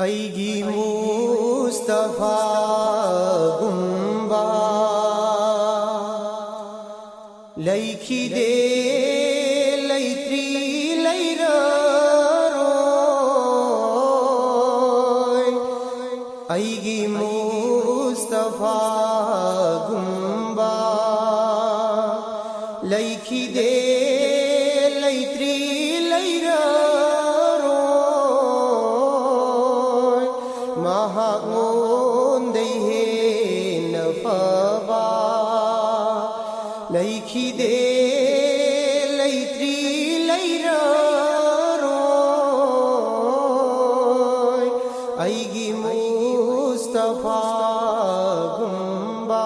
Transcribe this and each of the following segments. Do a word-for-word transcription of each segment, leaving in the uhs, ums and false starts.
ꯑꯩꯒꯤ ꯃꯨꯁꯇꯐꯥꯒꯨꯝꯕ ꯂꯩꯈꯤꯗꯦ, ꯂꯩꯇ꯭ꯔꯤ, ꯂꯩꯔꯔꯣꯏ꯫ ꯑꯩꯒꯤ ꯃꯨꯁꯇꯐꯥꯒꯨꯝꯕ ꯂꯩꯈꯤꯗꯦ, ꯂꯩꯇ꯭ꯔꯤ, ꯂꯩꯔꯔꯣꯏ꯫ ꯃꯍꯥꯛꯉꯣꯟꯗꯩ ꯍꯦꯟꯅ ꯐꯕ ꯂꯩꯈꯤꯗꯦ, ꯂꯩꯇ꯭ꯔꯤ, ꯂꯩꯔꯔꯣꯏ꯫ ꯑꯩꯒꯤ ꯃꯨꯁꯇꯐꯥꯒꯨꯝꯕ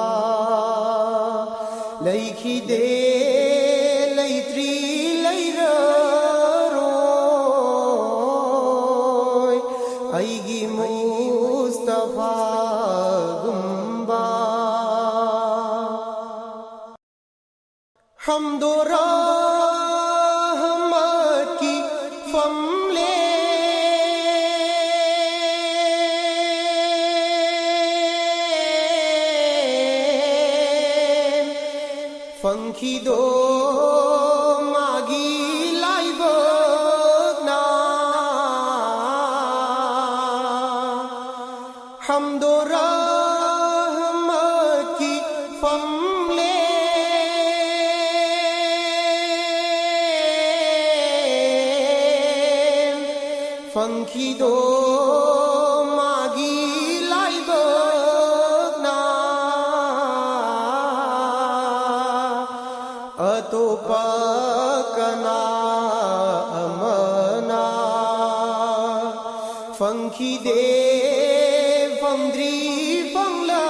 ꯂꯩꯈꯤꯗꯦ, ꯂꯩꯇ꯭ꯔꯤ, ꯂꯩꯔꯔꯣꯏ꯫ ꯑꯩꯒꯤ ꯃꯨꯁꯇꯐꯥꯒꯨꯝꯕ꯫ ꯍꯝꯗꯣ ꯔꯍꯃꯠꯀꯤ ꯐꯝꯂꯦꯟ ꯐꯪꯈꯤꯗꯣ ꯃꯥꯒꯤ ꯂꯥꯏꯕꯛꯅ꯫ ꯍꯝꯗꯣ ꯔꯍꯃꯠꯀꯤ ꯐꯝꯂꯦꯟ ꯐꯪꯈꯤꯗꯣ ꯃꯥꯒꯤ ꯂꯥꯏꯕꯛꯅ꯫ ꯑꯇꯣꯞꯄ ꯀꯅꯥ ꯑꯃꯅ ꯐꯪꯈꯤꯗꯦ, ꯐꯪꯗ꯭ꯔꯤ, ꯐꯪꯂꯔꯣꯏ꯫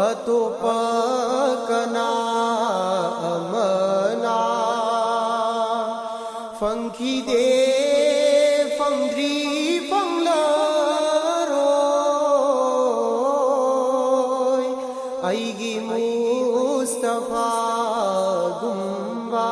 ꯑꯇꯣꯞꯄ ꯀꯅꯥ ꯑꯃꯅ ꯐꯪꯈꯤꯗꯦ, ꯐꯪꯗ꯭ꯔꯤ, ꯐꯪꯂꯔꯣꯏ꯫ ꯑꯩꯒꯤ ꯃꯨꯁꯇꯐꯥꯒꯨꯝꯕ꯫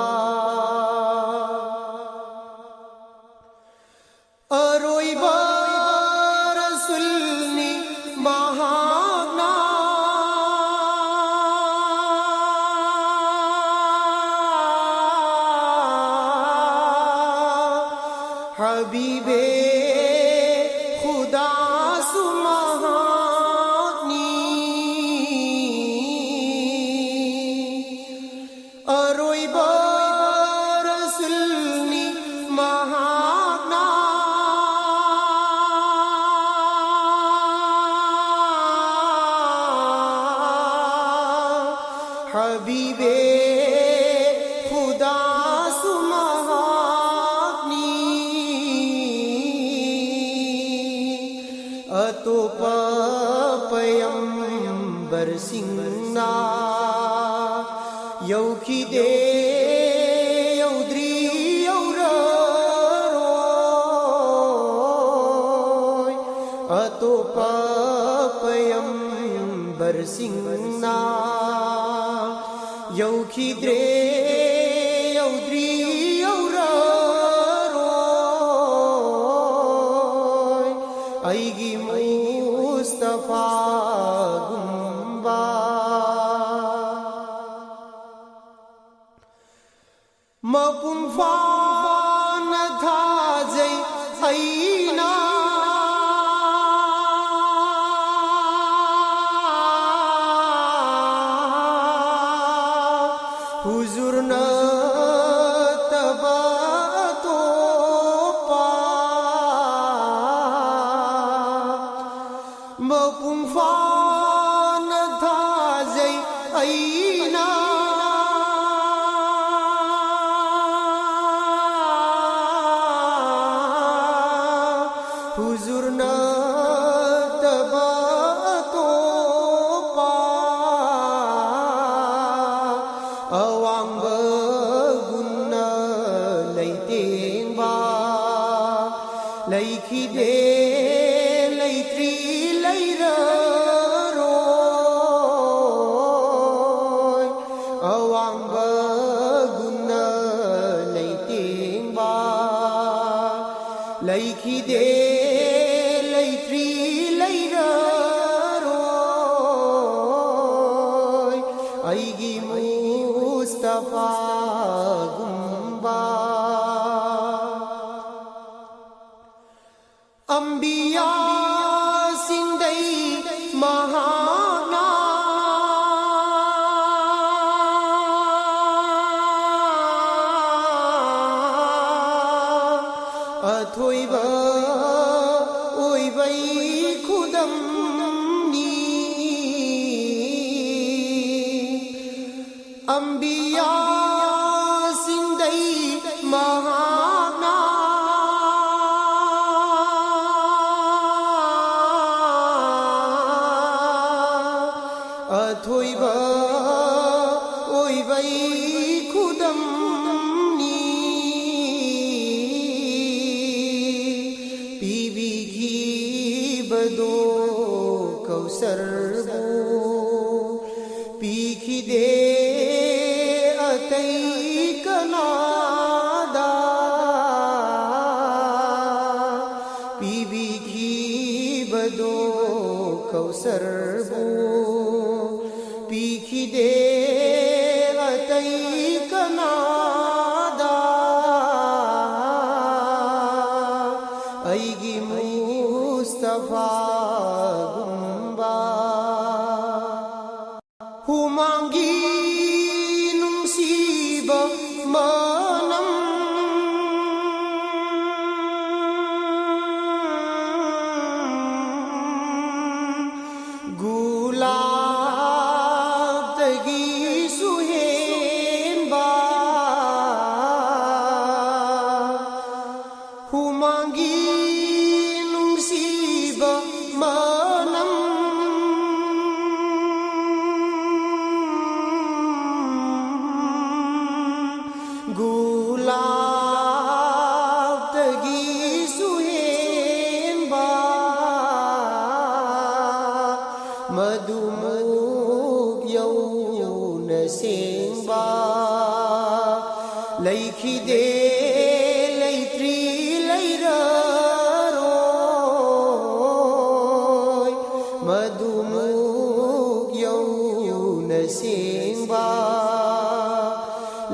ꯍꯕꯤꯕꯦ ꯈꯨꯗꯥꯁꯨ ꯃꯍꯥꯛꯅꯤ, ꯑꯔꯣꯏꯕ ꯔꯁꯨꯜꯅꯤ ꯃꯍꯥꯛꯅ꯫ ꯍꯕꯤꯕꯦ ꯈꯨꯗꯥꯁꯨ ꯃꯍꯥꯛꯅꯤ, ꯑꯇꯣꯞꯄ ꯄꯌꯝꯕꯔꯁꯤꯡꯅ ꯌꯧꯈꯤꯗꯦ, ꯌꯧꯗ꯭ꯔꯤ, ꯌꯧꯔꯔꯣꯏ꯫ ꯑꯇꯣꯞꯄ ꯄꯌꯝꯕꯔꯁꯤꯡꯅ ꯌꯧꯈꯤꯗ꯭ꯔꯦ, ꯌꯧꯗ꯭ꯔꯤ, ꯌꯧꯔꯔꯣꯏ꯫ ꯑꯩꯒꯤ ꯃꯨꯁꯇꯐꯥꯒꯨꯝꯕ ꯃꯄꯨꯡ ꯐꯥꯅ ꯊꯥꯖꯩ ꯑꯩꯅ꯫ ꯍꯨꯖꯨꯔ ꯅꯠꯇꯕ ꯑꯇꯣꯞꯄ ꯃꯄꯨꯡ ꯐꯥꯅ ꯊꯥꯖꯩ ꯑꯩꯅ꯫ ꯍꯨꯖꯨꯔ ꯅꯠꯇꯕ ꯑꯇꯣꯞꯄ ꯑꯋꯥꯡꯕ ꯒꯨꯟꯅ ꯂꯩꯇꯦꯡꯕ ꯂꯩꯈꯤꯗꯦ, ꯂꯩꯇ꯭ꯔꯤ, ꯂꯩꯔꯔꯣꯏ꯫ ꯑꯋꯥꯡꯕ ꯒꯨꯟꯅ ꯂꯩꯇꯦꯡꯕ ꯂꯩꯈꯤꯗꯦ, ꯂꯩꯇ꯭ꯔꯤ, ꯂꯩꯔꯔꯣꯏ꯫ ꯑꯩꯒꯤ ꯃꯨꯁꯇꯐꯥꯒꯨꯝꯕ ꯑꯊꯣꯏꯕ ꯑꯣꯏꯕꯩ ꯈꯨꯗꯝꯅꯤ꯫ ꯑꯝꯕꯤꯌꯥꯁꯤꯡꯗꯩ ꯃꯍꯥꯛꯅ ꯑꯊꯣꯏꯕ ꯑꯣꯏꯕꯩ ꯈꯨꯗꯝꯅꯤ꯫ ꯄꯤꯕꯤꯈꯤꯕꯗꯣ ꯀꯧꯁꯔꯕꯨ ꯄꯤꯈꯤꯗꯦ ꯑꯇꯩ ꯀꯅꯥꯗ꯫ ꯄꯤꯕꯤꯈꯤꯕꯗꯣ ꯀꯧꯁꯔꯕꯨ ꯄꯤꯈꯤꯗꯦ ꯑꯇꯩ ꯀꯅꯥꯗ꯫ ꯑꯩꯒꯤ ꯃꯨꯁꯇꯐꯥꯒꯨꯝꯕ꯫ ꯍꯨꯃꯥꯡꯒꯤ ꯅꯨꯡꯁꯤꯕ ꯃꯅꯝ꯫ ꯒꯨꯂꯥꯞꯇꯒꯤꯁꯨ ꯍꯦꯟꯕ꯫ ꯍꯨꯃꯥꯡꯒꯤ ꯅꯨꯡꯁꯤꯕ ꯃꯅꯝ꯫ ꯒꯨꯂꯥꯞꯇꯒꯤꯁꯨ ꯍꯦꯟꯕ꯫ ꯃꯗꯨꯃꯨꯛ ꯌꯧꯅ ꯁꯦꯡꯕ ꯂꯩꯈꯤꯗꯦ, ꯂꯩꯇ꯭ꯔꯤ, ꯂꯩꯔꯔꯣꯏ꯫ ꯃꯗꯨꯃꯨꯛ ꯌꯧꯅ ꯁꯦꯡꯕ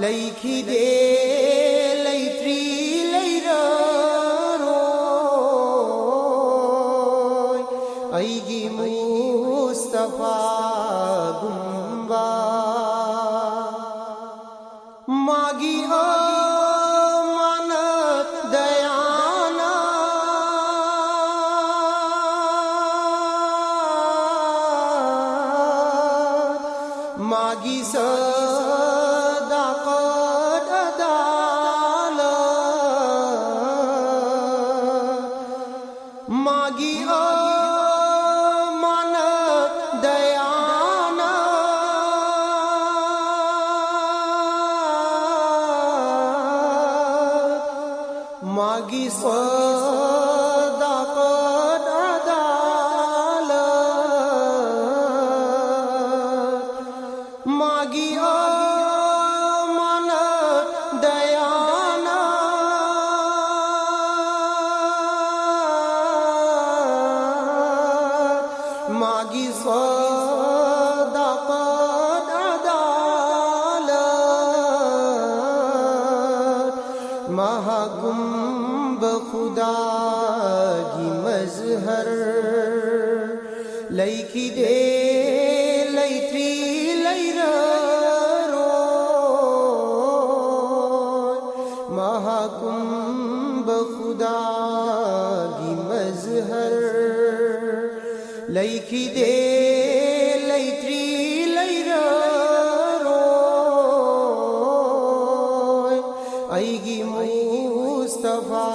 ꯂꯩꯈꯤꯗꯦ, ꯂꯩꯇ꯭ꯔꯤ, ꯂꯩꯔꯔꯣꯏ꯫ ꯑꯩꯒꯤ ꯃꯨꯁꯇꯐꯥꯒꯨꯝꯕ꯫ ꯃꯥꯒꯤ ꯑꯃꯥꯅꯠ ꯗꯌꯥ ꯒꯤ ꯁꯗꯥꯀꯠ ꯑꯗꯥꯂꯠ, ꯃꯥꯒꯤ ꯑꯃꯥꯅꯠ ꯗꯌꯥꯅꯠ, ꯃꯥꯒꯤ ꯁꯗꯥꯀꯠ ꯑꯗꯥꯂꯠ, ꯃꯥꯒꯤ ꯑꯃꯥꯅꯠ ꯗꯌꯥꯅꯠ, ꯃꯥꯒꯤ ꯁꯗꯥꯀꯠ ꯑꯗꯥꯂꯠ, ꯃꯍꯥꯀꯨꯝꯕ ꯈꯨꯗꯥꯒꯤ ꯃꯖꯍꯔ ꯂꯩꯈꯤꯗꯦ, ꯂꯩꯇ꯭ꯔꯤ, ꯂꯩꯔꯔꯣꯏ꯫ ꯃꯍꯥꯀꯨꯝꯕ ꯈꯨꯗꯥꯒꯤ ꯃꯖꯍꯔ ꯂꯩꯈꯤꯗꯦ, ꯂꯩꯇ꯭ꯔꯤ, ꯂꯩꯔꯔꯣꯏ꯫ ꯑꯩꯒꯤ ꯃꯨꯁꯇꯐꯥ